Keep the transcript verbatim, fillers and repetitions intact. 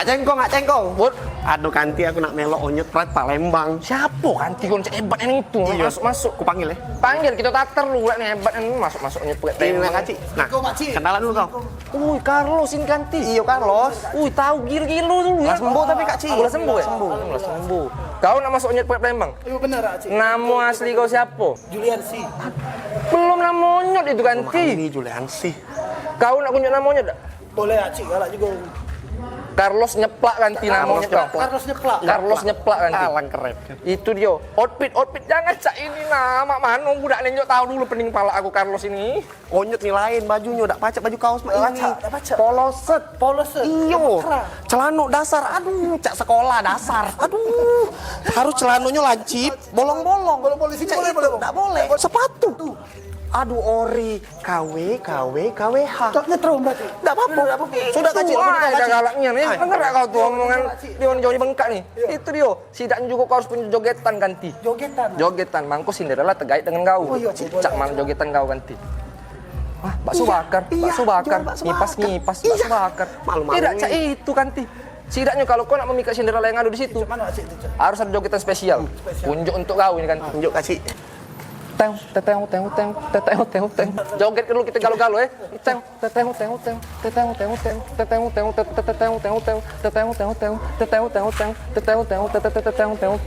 Cengkong, Kak Cengkong. Bud. Aduh, Kanti, aku nak melok Onyut Pride Palembang. Siapo Kanti kon cak hebat ini itu? Iyo, masuk, masuk. Ku panggil, eh. Panggil, kito tater lu, ni hebat ini, masuk, masuk Onyut Pride Palembang. Ini, Kak Cik. Nah, kenalan dulu kau. Ui, Carlos ini Kanti. Iyo, Carlos. Ui, tau gilo-gilo dulu ya. Lah sembuh tapi, Kak Cik. Lah sembuh ya? Sembuh. Lah sembuh. Kau nak masuk Onyut Pride Palembang? Iyo, benar, Kak Cik. Namo asli kau siapo? Juliansi. Belum namo Onyut itu, Kanti. Ini Juliansi. Kau nak kunjuk namo Onyut dak? Boleh, Acik, galak juga. Carlos Nyeplak Kanti namonyo. Carlos Nyeplak. Carlos Nyeplak Kanti. Alang keren. Itu dio. Outfit, outfit jangan cak ini nah. Mak mano budak nenjok tahu dulu pening pala aku Carlos ini. Onyut ni lain bajunyo, dak pacak baju kaos mak ini. Dak pacak, dak pacak. Polo set. Polo set. Iyo. Celano dasar, aduh, cak sekolah dasar. Aduh. Harus celanonyo lancip, bolong-bolong. Bolong-bolong. Cak boleh, itu boleh, dak boleh. Sepatu. Aduh, ori. K W, K W, K W H. Tak nyetrum berarti. Dak apo-apo. Sudah, Kak Cik, sudah, Kak Cik. Galaknyo ni. Dengar dak kau tu omongan dio jauh di bengkak ni? Itu dio. Sidak jugo kau harus punyo jogetan Kanti. Jogetan? Jogetan. Mangko Cinderella tegait dengan kau. Oh, iyo, cak mano jogetan kau Kanti? Wah, bakso bakar, bakso bakar. Ngipas-ngipas, bakso bakar. Malu-malu. Tidak cak itu Kanti. Setidaknyo kalu kau nak memikat Cinderella yang ado di situ, harus ado jogetan spesial. Unjuk untuk kau ini Kanti. Unjuk, Kak Cik. Teng, teteng, teng, teng, teteng, teng, teng. Joget dulu kito galo-galo, eh. Teng, teteng, teng, teng, teteng, teng, teng, teteng, teng, teng, teteng, teng, teng.